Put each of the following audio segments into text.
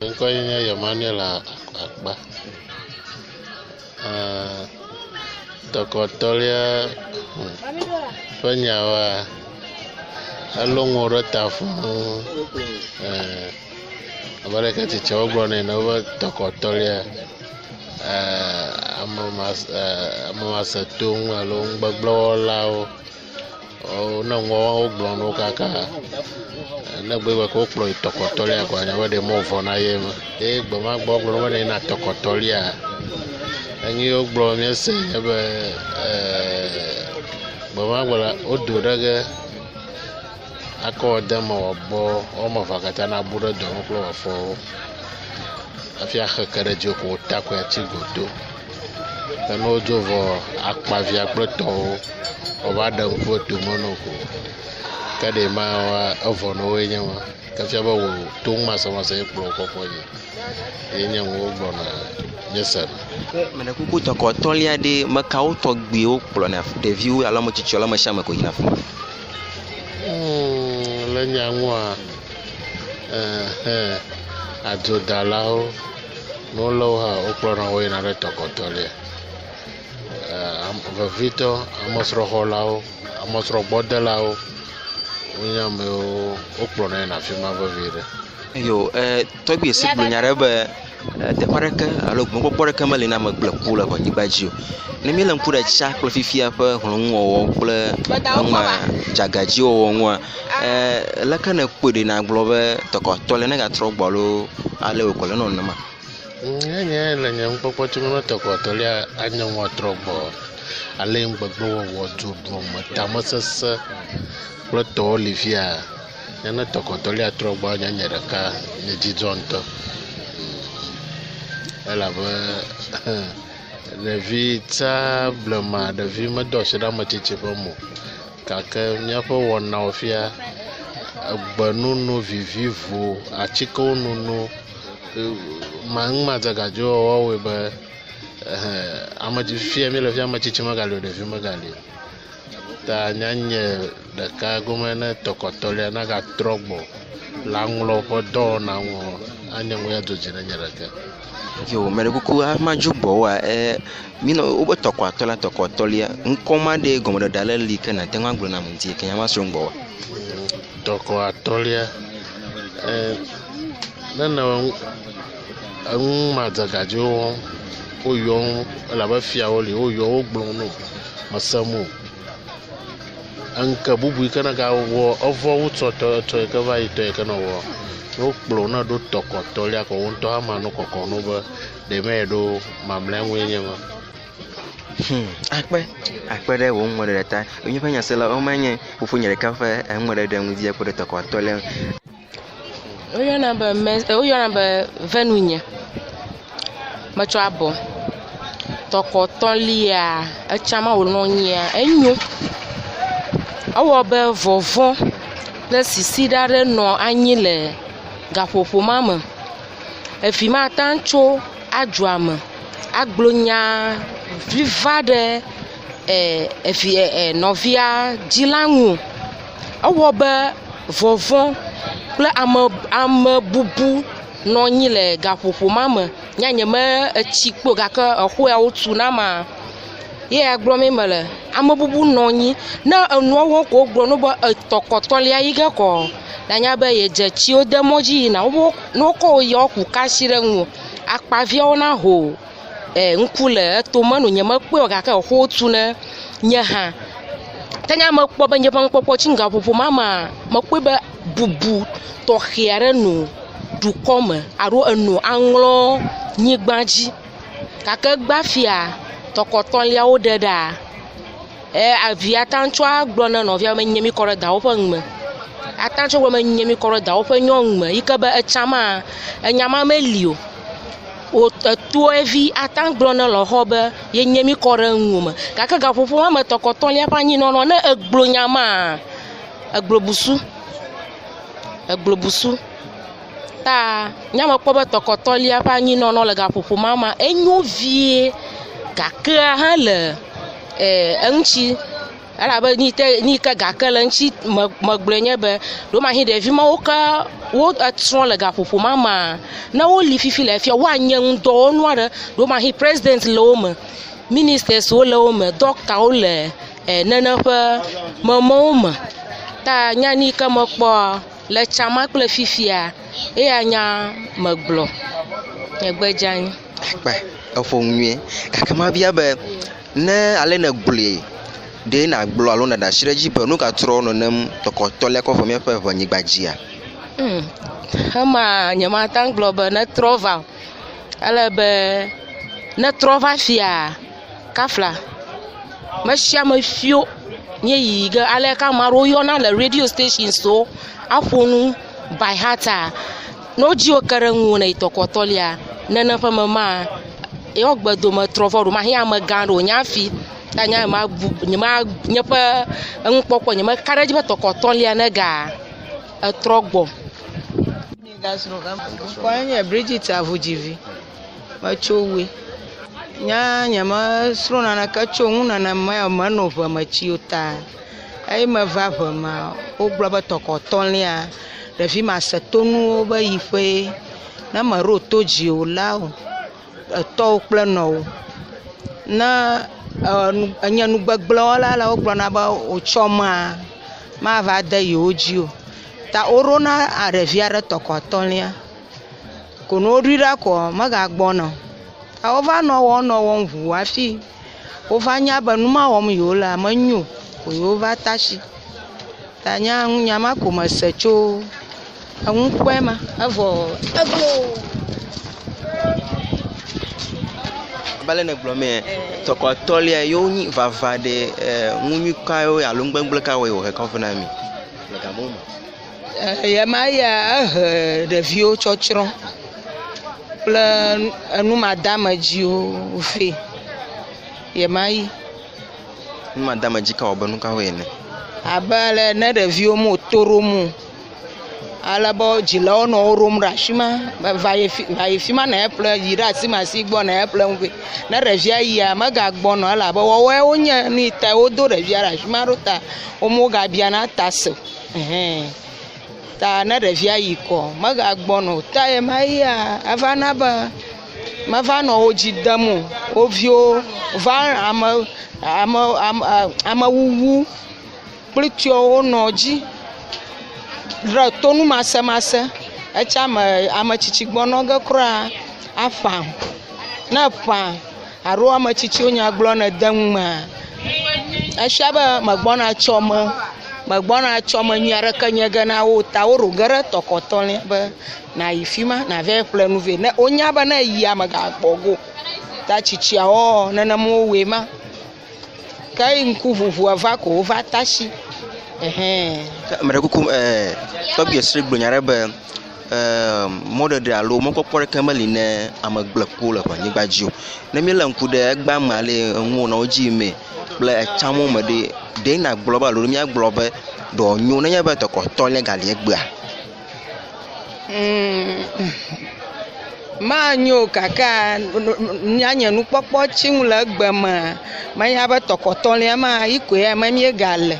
Ŋkɔe nye Emmanuel Akpa. Tɔkɔtɔlia ƒe nyawoa, elɔ ŋuwo ɖe ta fũu. Abe aleke tsitsiawo gblɔnɛ ene be tɔkɔtɔlia ame masetonu alo nugbegblẽwɔlawo ne nua wogblɔ na wo kaka ne egbe be wokplɔ yi tɔkɔtɔlia ko anya be ɖe mɔ vɔ na ye ma. Eye gbe ma gbe wogblɔ be ne yina tɔkɔtɔlia, enyi wogblɔ míese nye be gbe ma gbe la wodo ɖe ge akɔ de eme wòabɔ woame evea katã nabu ɖe dɔ me kple wò afɔwo hafi axe ke ɖe dziwò ko wò ta koe atsi goto. Ke ne wodzo vɔ akpavia kple tɔwo woava ɖe ŋku etome na wò ko. Ke ɖe ma evɔ na woe nye ma. Ke efia be wò tonumasemase ye kplɔ wò kɔkɔ yi. Ye nye nu wogblɔna míesena. Ke meɖe kuku tɔkɔtɔlia ɖe, me kawo tɔgbi wokplɔna ɖeviwo alo ame tsitsiwo alo ame sia ame ko yina afi ma? Mm, le nya ŋua, ehe, adzodalawo, ne wolé wo hã wokplɔna wo yina ɖe tɔkɔtɔlia. Vevitɔ amesrɔ̃xɔlawo, amesrɔ̃gbɔdelawo wonye ame yiwo wokplɔna yina afi ma vevie ɖe. Eyo e tɔgbui si gblɔ nya ɖe be teƒe aɖeke alo gomekpɔkpɔ aɖeke meli na ame kple ku le anyigba dzi o. Ne míele ŋku ɖe tsã kple fifia ƒe hlɔ̃nuwɔwɔ kple enua dzagadziwɔwɔ ŋua, e leke nèkpɔe ɖi nàgblɔ be tɔkɔtɔlia negatrɔ gbɔ alo ale wòkɔ le enɔ nenema? Nye nye le nye nukpɔkpɔ tso me tɔkɔtɔlia anye ŋu atrɔ gbɔ ale nugbegblẽwɔwɔ, dzoɖuame, tamesesẽ kple tɔwo li fia. Nye ne tɔkɔtɔlia trɔ gbɔ nye nye ɖeka nye dzi dzɔ ŋutɔ. Elabe ɖevi tsa blema ɖevi medoa asi ɖe ame tsitsi ƒe mo o gake míaƒe wɔnawo fia egbenunu vivivo, atikewo nono, numadzegadzewo wɔwɔe be ame fifia míele fia ame tsitsi megali o ɖevi megali o. Ta nyanye ɖeka gome ne tɔkɔtɔlia nagatrɔ gbɔ le aŋlɔ ƒe dɔwɔna ŋu anye nu ya do dzi na nye ɖeka. Yo, meɖe kuku hafi madzo gbɔwòa, e minɔ wobe tɔkɔatɔlia tɔkɔatɔlia ŋkɔ ma ɖe gɔmeɖeɖe aɖe li ke nàte ŋu agblɔ nam ŋdi ke nya ma srɔ̃ gbɔwòa? Tɔkɔatɔlia, e ne nɔ enu madzegadzewo wɔm, woyɔm elabe fiawo li woyɔ wogblɔ no mesem o. Eŋke bubu yi ke negawɔ evɔ wu tsɔtɔ etsɔ yi ke va yi tɔ yi ke nèwɔ. Ne wokplɔ wò ne èɖo tɔkɔtɔlia ko wò ŋutɔ ama nu kɔkɔm na wo be ɖe mɛ ɖo mamlɛa ŋue nye ma. Hmm, akpe, akpe ɖe wò numeɖeɖe ta. Míaƒe nyaselawo menye fofonye ɖeka ƒe enumeɖeɖe ŋu dzi ku ɖe tɔkɔtɔlia ŋu. Woyɔna be mɛ woyɔna be venunye. Metsɔ abɔ. Tɔkɔtɔlia etsã ma wònɔ anyia enyo. Ewɔ abe vɔvɔ̃ kple sisiɖa aɖe nɔ anyi le gaƒoƒo ma me. Evi mate ŋu atso adzɔa me agblɔ nya vivi aɖe evi nɔvia dzila ŋu o. Ewɔ abe vɔvɔ̃ kple ame amebubu nɔ anyi le gaƒoƒo ma me. Nye nyeme etsi kpɔ o gake exɔ ya wotu nam ye ya gblɔm mele. Amebubu nɔ anyi. Ne enua wɔm ko wogblɔ na wo be etɔ kɔtɔlia yi ge kɔ nanya be yedze tsi wode mɔ dzi yina. Ne wokɔ wò yia woaku kasi ɖe ŋuwò. Akpaviãwo naho ŋku le etome no. Nyemekpɔe o gake exɔ wotu ne nye hã. Ke nye mekpɔ be nye ƒe nukpɔkpɔ tsi gaƒoƒo ma mea, mekpɔe be bubu tɔxɛ aɖe nɔ dukɔ me alo enɔ aŋlɔ nyigba dzi. Gake egbea fia, tɔkɔtɔlia woɖe ɖa evia ate ŋu agblɔ na nɔvia be nye mikɔ ɖe dawo ƒe nu me. Ate ŋu agblɔ be nye mikɔ ɖe dawo ƒe nyɔnu me yi ke be etsã ma enya ma meli o. Wò etoa vi ate ŋu agblɔ na lɔ̃xoa be yenye mi kɔ ɖe ŋuwò me gake gaƒoƒo woame etɔ̃ kɔtɔlia ƒe anyinɔnɔ ne egblɔ nya maa, egblɔ busu, egblɔ busu. Ta nye mekpɔ be tɔkɔtɔlia ƒe anyinɔnɔ le gaƒoƒo ma mea, enyo vie gake hã le eŋuti. Elabe nu yi te nu yi ke gake le eŋuti me megblɔe nye be ɖewomahi ɖevi mawo ke wo etsrɔ̃ le gaƒoƒo ma mea, ne woli fifi le fia woanye ŋudɔwɔnu aɖe. Ɖewomahi president le wo me, ministers wo le wo me, ɖɔktawo le nene ƒe memɔwo me. Ta nya nu yi ke mekpɔ le tsã ma kple fifia eya nya megblɔ. Nye gbe dze anyi. Akpe, eƒo nu nyuie. Gake mabia be ne ale nègblɔe, ɖe nàgblɔ alo nàɖe asi ɖe edzi be nu gatrɔ nenem tɔkɔtɔlia kɔ va míaƒe ʋenyigba dzia? Ema nyemate ŋu gblɔ be netrɔ va o. Ele be netrɔ va fia kafla me sia ame fio míeyi ge ale ke ame aɖewo yɔna le radio stations wo aƒo nu by heart-a, ne wodzi wo ke ɖe ŋuwò ne yi tɔkɔtɔlia, nene ƒe me ma yewo gbe dome trɔ va o. Ɖewomahi amegã aɖe wònye hafi. Ta nye nyemabu nyema nye ƒe enukpɔkpɔ nyemeka ɖe edzi be tɔkɔtɔlia nega etrɔ gbɔ. Ŋkɔe nye Bridget Avudzivi. Metso Wue. Nye nyemesrɔ̃ naneke tso ŋu nenema ya o. Menɔ ʋe me tsi o ta eyi meva ʋe mea, wogblɔ be tɔkɔtɔlia, ɖevi masetonuwo be yiƒee. Ne meɖo to dziwòla o, etɔwo kple nɔwò. Ne enye nugbegblẽwɔla la, wogblɔna be wòtsɔ mea, mava de yewo dzi o. Ta woɖona ɖevia ɖe tɔkɔtɔlia. Ko ne woɖoe ɖa koa, megagbɔna o. Ta wova nɔ wɔm nɔ wɔm ʋuu hafi wova nya be nu ma wɔm yewolea menyo o ko yewova tasi. Ta nye nya ma ko mese tso eŋukpɔe ma evɔ eglo. Abe ale nègblɔ mee tɔkɔtɔlia yewo nyi vava ɖe nu nyui kawoe alo nu gbegblẽ kawoe wòhe kɔ vɛ na mi le gamewo me? Ɣe ma ɣia ehe ɖeviwo tsɔtsrɔ̃ kple enumadeamedziwo vɛ. Ɣe ma ɣi. Numadeamedzi kawo abe nu kawoe ene? Abe ale ne ɖeviwo me to ɖom o, ale be dzilawo nɔ wo ɖom ɖe afi ma be va yi fi va yi fi ma ne ƒle yi ɖe asimasi gbɔ ne ƒle nu vɛ. Ne ɖevia yia megagbɔna o elabe woawoe wonye nu yi ta wodo ɖevia ɖe afi ma ɖo ta womegabiana ta se o. Ɛhɛn. Ta ne ɖevia yi kɔ megagbɔna o. Ta ɣe ma ɣia eva na be meva nɔ wo dzi dem o. Wo viwo va ame ame ame amewuwu kple tɔwo nɔ dzi ɖe tonumasemase. Etsa ame ametsitsi gbɔ nɔ ge kura aƒã. Ne eƒã alo ametsitsiwo nya gblɔ ne de numea, efia be megbɔna tsɔ me megbɔna tsɔ me nyui aɖeke nye ge na wo o ta woɖo ge ɖe tɔkɔtɔlia be nàyi fi ma nàva ƒle nu vɛ. Ne wonya be ne eyia megagbɔ go o. Ta tsitsiawo nenem wowɔe ma. Ke eyi ŋkuʋuʋua va ko wova tasi. Ɛhɛn. Ke ame ɖe kuku tɔgbi Esri gblɔ nya ɖe be mɔɖeɖe alo mɔkpɔkpɔ ɖeke meli ne ame gblẽkuwo le anyigba dzi o. Ne míelé ŋku ɖe egbea me ale enuwo nɔ wo dzi yimee kple etsãmo me ɖe, ɖe nàgblɔ be alo míagblɔ be ɖe wònyo nenye be tɔkɔtɔlia gali egbea? Manyo gake míanye nukpɔkpɔ tsi ŋu le egbe mea, menya be tɔkɔtɔlia ma yi koe me míegale.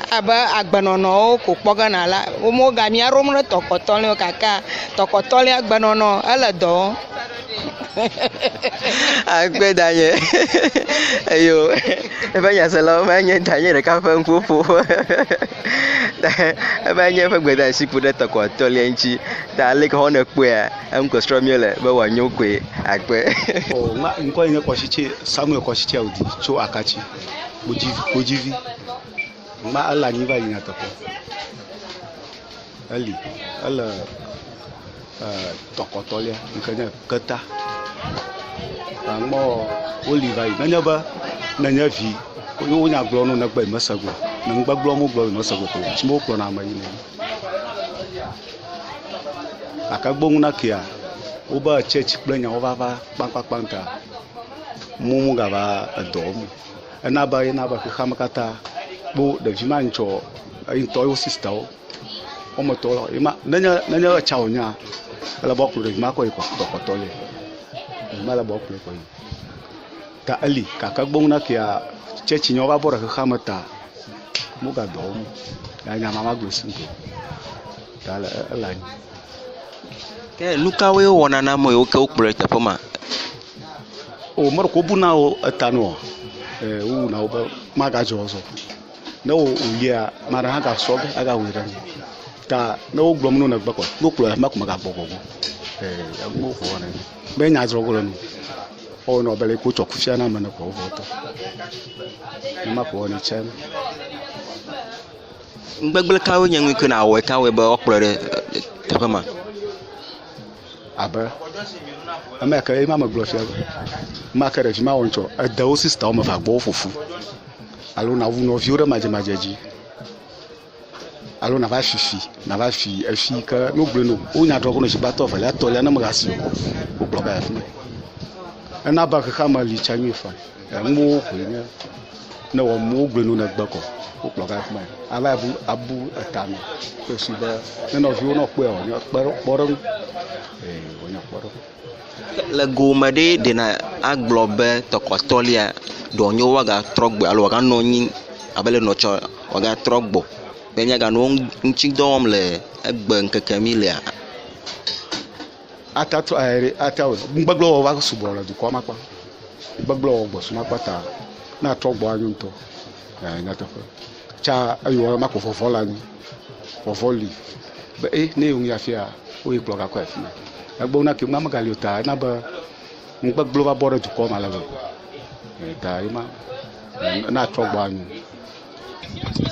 Abe agbenɔnɔwo ko kpɔ ge nala, womega mía ɖom ɖe tɔkɔtɔlia o gake tɔkɔtɔlia gbenɔnɔ ele dɔ wɔm. Akpe danye. Eyo eƒe nyaselawo va nye danye ɖeka ƒe ŋkuƒoƒo. Eva nye eƒe gbedeasi ku ɖe tɔkɔtɔlia ŋuti. Ta ale ke ne kpɔea, eŋu srɔ̃m míele be wòanyo koe akpe. O, ŋa ŋkɔ nye Kɔsitse Samuel Kɔsitse Audi tso Akatsi, Kpodzivi. Ŋma ele anyi va yi nyateƒe. Eli, ele tɔkɔtɔlia yi ke nye keta. Ŋmɔ woli va yi. Nenye be nenye vi, wonya gblɔ no negbe yi mese go. Ne ŋgbegblɔ mo gblɔ yi mese go ko. Tsi mo kplɔna ame yi ne. Gake gbɔŋu na kea, wobe tsɛtsi kple nyawo va va kpaŋkpaŋkpaŋ ta mo mo gava edɔ wɔm o. Ena be ena be xexeame katã kpo ɖevi ma ŋtsɔ eyi ŋutɔ yewo sistawo wɔme etɔ̃ ye ma nenye nenye etsa wònya ele be woakplɔ ɖevi ma kɔ yi tɔkɔtɔlia. Ɖevi ma ele be woakplɔe kɔ yi. Ta eli gake gbɔŋu na kea Tsɛtsi nyawo va bɔ ɖe xexea me ta moga dɔ wɔm o. Ya nya ma magblɔe si ŋgɔ o. Ta ele ele anyi. Ke nu kawoe wowɔna na ame yiwo ke wokplɔ yi teƒe ma? O me ɖeko wobuna wo eta nɔ. E wowuna wo be magadzɔ azɔ o. Ne wo woyia, ame aɖe hã gasɔ ge agawɔe ɖe ŋu. Ta ne wogblɔm ne wo negbe kɔ, ne wokplɔ yi afi ma ko megagbɔ gbɔgbɔ. E enuwo ko wɔna ye. Be nya dzɔ gblɔ nu. Wowɔnɔ be leke wotsɔ kufia na ame ene ko wovɔ wotɔ. Nema ko wɔnɛ tsɛ. Nugbegblẽ kawoe nye nu yi ke nawɔe ke awɔe be woakplɔe ɖe teƒe ma? Abe ame ya ke ema megblɔ fia be ema ke ɖevi ma wɔ ŋtsɔ ede wo sista woame evea gbɔ wo ƒoƒu alo nawu nɔviwo ɖe madzemadze dzi alo nava fi fi nava fi efi yi ke ne wogblɔe no wonya drɔ̃ ne zikpatɔ evelia etɔ̃lia ne megasi o wokplɔ va yi afi ma. Ena be xexeame li tsa nyuie faa. Enuwo koe nye ne wɔm wogblɔe no negbe kɔ wokplɔ va afi ma ava bu abu eta nɔ kple susu be ne nɔviwo ne kpɔe wòanye kpɔɖeŋu. Ee wòanye kpɔɖeŋu. Le gowòme ɖe, ɖe na agblɔ be tɔkɔtɔlia ɖe wònyo woagatrɔ gbɔ alo wòaganɔ anyi abe le nɔ tsɔ wòagatrɔ gbɔ be míaganɔ wo ŋuti dɔ wɔm le egbe ŋkeke mi lea? Ate trɔ ɛɛ ate awɔe. Nugbegblẽwɔwɔ va sugbɔ le dukɔa me akpa. Nugbegblẽwɔwɔ gbɔ suma akpa ta ne atrɔ gbɔ anyo ŋutɔ. Ɛɛ nyateƒe. Tsa eyi wɔ ma ko vɔvɔ le anyi. Vɔvɔ li be e ne yewo yi afia woyi kplɔ gakɔ yi afi ma. Egbe na ke nua megali o ta ena be nugbegblẽwo va bɔ ɖe dukɔa me ale gbegbe. Ta ye ma ne atrɔ gbɔ anyo.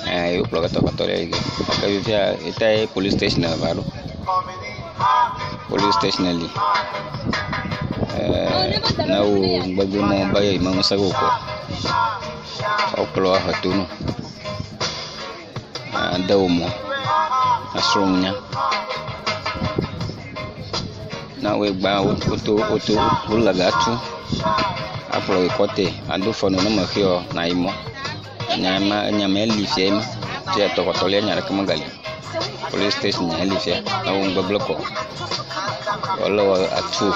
Ɛɛ wokplɔ tɔkɔtɔ ɖe yi ge gake fifia eta ye police station va ɖo. Police station li. Ɛɛ ne wo nugbegblẽ mɔ be yi me ŋusẽ wo kɔ wokplɔ ahe to no. Ade wò mɔ esrɔ̃ nunya. Na woe gbã woto woto wole ga tu akplɔ yi kɔte ado fɔ no ne mexɛ o nayi mɔ. Nya ma enya ma eli fia ma. Fia tɔkɔtɔlia nya ɖeke megali o. Police station eli fia ne wo nugbegblẽ kɔ wolé wɔ atu.